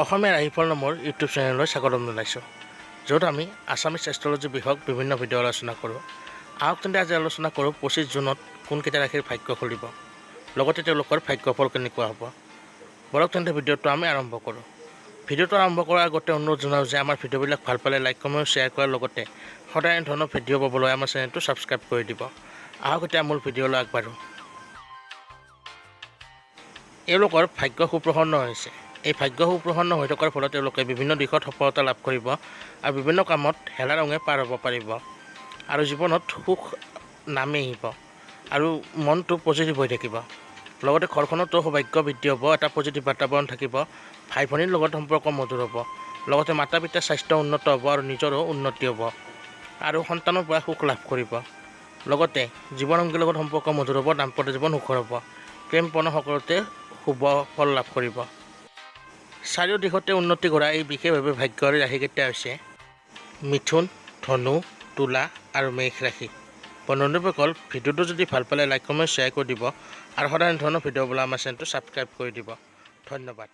অসমীয়া ৰাশিফল নামৰ ইউটিউব চেনেললৈ স্বাগতম জনাইছোঁ, য'ত আমি আছামিছ এষ্ট্ৰলজি বিষয়ক বিভিন্ন ভিডিঅ' আলোচনা কৰোঁ। আহক তেন্তে আজি আলোচনা কৰোঁ 25 জুনত কোনকেইটা ৰাশিৰ ভাগ্য খুলিব, লগতে তেওঁলোকৰ ভাগ্যফল কেনেকুৱা হ'ব। বলক তেন্তে ভিডিঅ'টো আমি আৰম্ভ কৰোঁ। ভিডিঅ'টো আৰম্ভ কৰাৰ আগতে অনুৰোধ জনাওঁ যে আমাৰ ভিডিঅ'বিলাক ভাল পালে লাইক, কমেণ্ট, শ্বেয়াৰ কৰাৰ লগতে সদায় এনেধৰণৰ ভিডিঅ' পাবলৈ আমাৰ চেনেলটো ছাবস্ক্ৰাইব কৰি দিব। আহক এতিয়া মূল ভিডিঅ'লৈ আগবাঢ়োঁ। এওঁলোকৰ ভাগ্য সুপ্ৰসন্ন হৈছে। এই ভাগ্য সুপ্ৰসন্ন হৈ থকাৰ ফলত তেওঁলোকে বিভিন্ন দিশত সফলতা লাভ কৰিব আৰু বিভিন্ন কামত হেলা ৰঙে পাৰ হ'ব পাৰিব আৰু জীৱনত সুখ নামি আহিব আৰু মনটো পজিটিভ হৈ থাকিব। লগতে ঘৰখনতো সৌভাগ্য বৃদ্ধি হ'ব, এটা পজিটিভ বাতাবৰণ থাকিব। ভাই ভনীৰ লগত সম্পৰ্ক মধুৰ হ'ব, লগতে মাতা পিতাৰ স্বাস্থ্য উন্নত হ'ব আৰু নিজৰো উন্নতি হ'ব আৰু সন্তানৰ পৰা সুখ লাভ কৰিব। লগতে জীৱনসংগীৰ লগত সম্পৰ্ক মধুৰ হ'ব, দাম্পত্য জীৱন সুখৰ হ'ব, প্ৰেম প্ৰণয় সকলোতে শুভ ফল লাভ কৰিব। চাৰিও দিশতে উন্নতি কৰা এই বিশেষভাৱে ভাগ্যশালী ৰাশিকেইটা হৈছে মিথুন, ধনু, তুলা আৰু মেষ ৰাশি। বন্ধুসকল, ভিডিঅ'টো যদি ভাল পালে লাইক, কমেণ্ট, শ্বেয়াৰ কৰি দিব আৰু সদায় ধৰণৰ ভিডিঅ' পাবলৈ আমাৰ চেনেলটো ছাবস্ক্ৰাইব কৰি দিব। ধন্যবাদ।